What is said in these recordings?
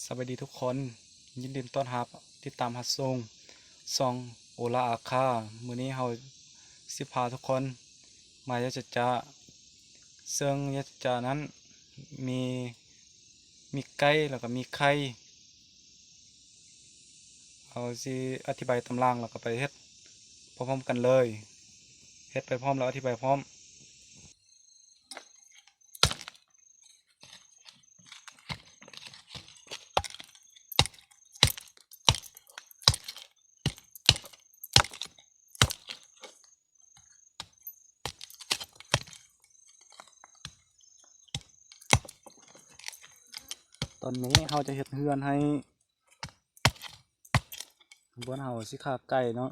ສະບາຍດີທຸກຄົນ, ຍິນດີຕ້ອນຮັບ ຕິດຕາມຮັບຊົມຊ່ອງໂອລາອາຄາ. ມື້ນີ້ເຮົາຊິພາທຸກຄົນມາເຮັດຈະຈະ, ເຊິ່ງເຮັດຈະຈະນັ້ນມີ ມີໄກ່ ແລ້ວກໍມີໄຂ່. ເຮົາຊິອະທິບາຍຕາມຫຼັງ ແລ້ວກໍໄປເຮັດພ້ອມໆກັນເລີຍ. ເຮັດໄປພ້ອມ ແລ້ວອະທິບາຍພ້ອມ. ຕອນນີ້ເຮົາຈະເຮັດເຮືອນໃຫ້ ບ່ອນເຮົາຊິຂ້າໄກ່ເນາະ.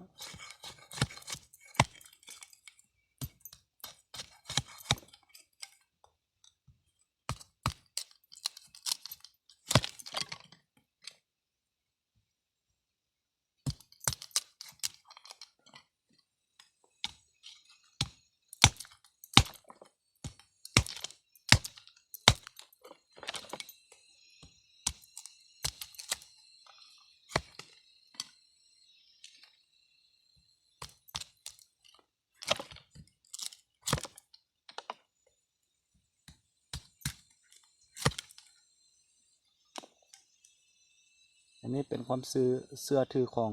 ອັນນີ້ເປັນຄວາມເຊື່ອ ເຊື່ອຖືຂອງ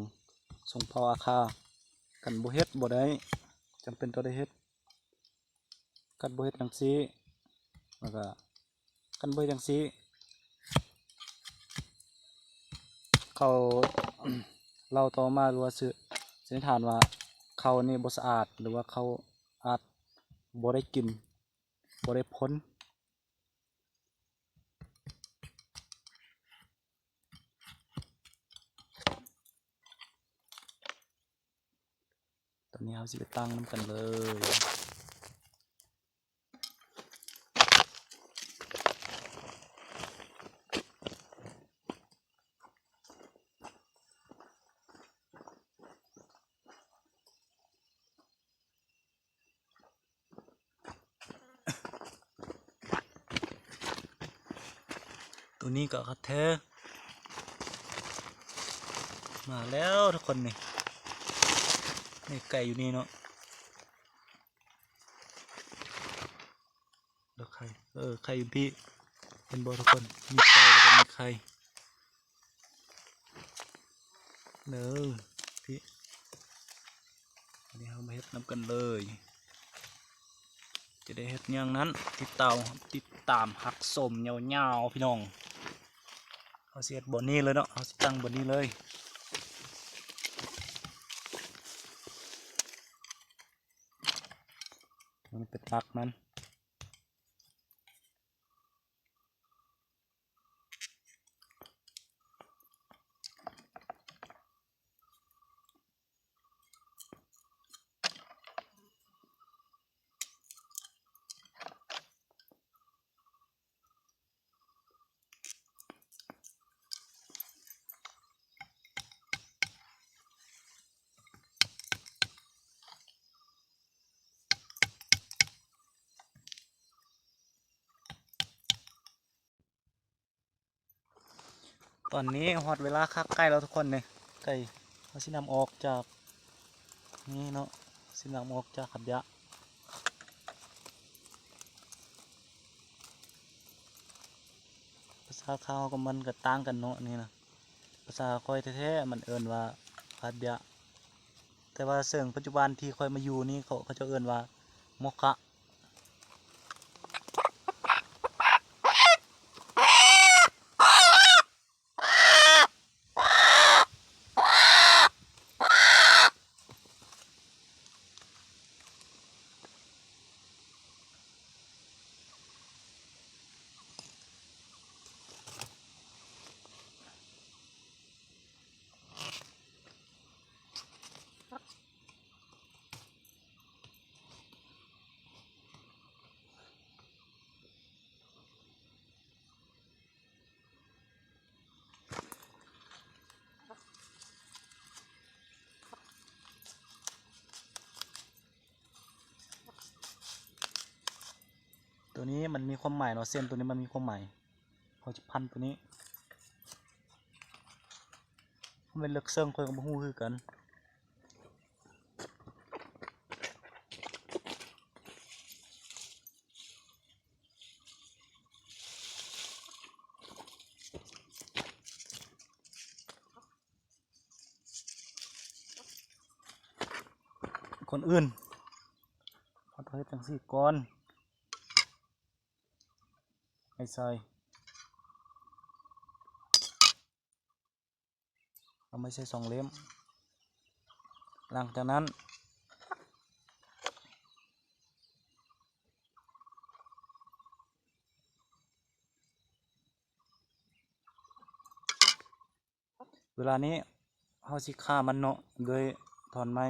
ຊົນເຜົ່າອາຄາ. ຄັນບໍ່ເຮັດບໍ່ໄດ້, ຈຳເປັນຕ້ອງໄດ້ເຮັດ. ຄັນບໍ່ເຮັດຈັ່ງຊີ້ ແລ້ວກະ ຄັນບໍ່ເຮັດຈັ່ງຊີ້ ເຂົາເລົ່າຕໍ່ມາ ຫຼືວ່າເຊື່ອ ສັນນິຖານວ່າເຂົານີ້ບໍ່ສະອາດ ຫຼືວ່າເຂົາອາດບໍ່ໄດ້ກິນ ບໍ່ໄດ້ພົ້ນ. ຕອນນີ້ເຮົາຊິໄປຕັ້ງນຳກັນເລີຍ. ໂຕນີ້ກໍຄັກແທ້ ມາແລ້ວທຸກຄົນນີ້ ນີ້ໄກ່ຢູ່ນີ້ເນາະ. ແລ້ວໄຂ່ ເອີ ໄຂ່ຢູ່ພີ້ ເຫັນບໍ່ທຸກຄົນ? ມີໄກ່ ແລ້ວກໍມີໄຂ່ ເດີ ພີ້. ອັນນີ້ເຮົາມາເຮັດນຳກັນເລີຍ. ຈະໄດ້ເຮັດຫຍັງນັ້ນ ຕິດຕາມ ຕິດຕາມຮັບຊົມຍາວໆ ພີ່ນ້ອງ. ເຮົາຊິເຮັດບ່ອນນີ້ເລີຍເນາະ ເຮົາຊິຕັ້ງບ່ອນນີ້ເລີຍ. ມັນເປັນຫຼັກມັນ. ຕອນນີ້ຮອດເວລາຂ້າໄກ່ແລ້ວທຸກຄົນເດ້. ໄກ່ເຮົາຊິນຳອອກຈາກນີ້ເນາະ ຊິນຳອອກຈາກຂັດຢາ. ພາສາລາວກັບມັນກໍຕ່າງກັນເນາະ ນີ້ນະ. ພາສາຂ້ອຍແທ້ໆ ມັນເອີ້ນວ່າຂາດເບ້ຍ ແຕ່ວ່າເຊິ່ງປັດຈຸບັນທີ່ຂ້ອຍມາຢູ່ນີ້ ເຂົາ ເຂົາເຈົ້າເອີ້ນວ່າມໍຂະ. ໂຕນີ້ມັນມີຄວາມໝາຍເນາະ ເສັ້ນໂຕນີ້ມັນມີຄວາມໝາຍ. ເຮົາຈະພັນໂຕນີ້ ແມ່ນເລິກເຊິ່ງຂ້ອຍກໍບໍ່ຮູ້ຄືກັນ. ກ່ອນອື່ນ ເຮົາຕ້ອງເຮັດຈັ່ງຊີ້ກ່ອນ ໃຫ້ໃສ່ ເອົາໄມ້ໃສ່ສອງເຫຼັ້ມ. ຫຼັງຈາກນັ້ນ ເວລານີ້ເຮົາຊິຂ້າມັນເນາະ ດ້ວຍທ່ອນໄມ້.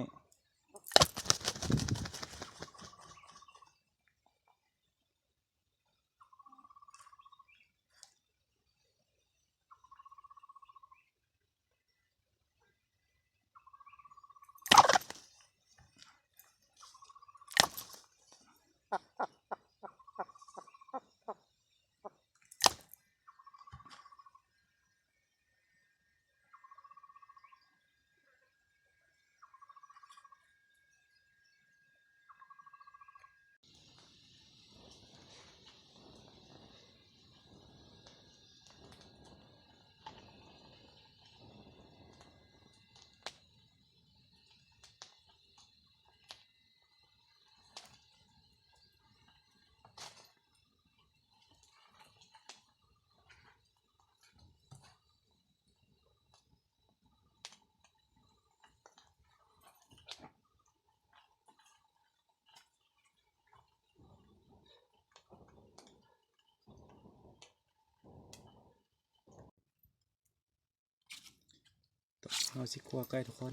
ເຮົາຊິຂົ້ວໄກ່ທຸກຄົນ.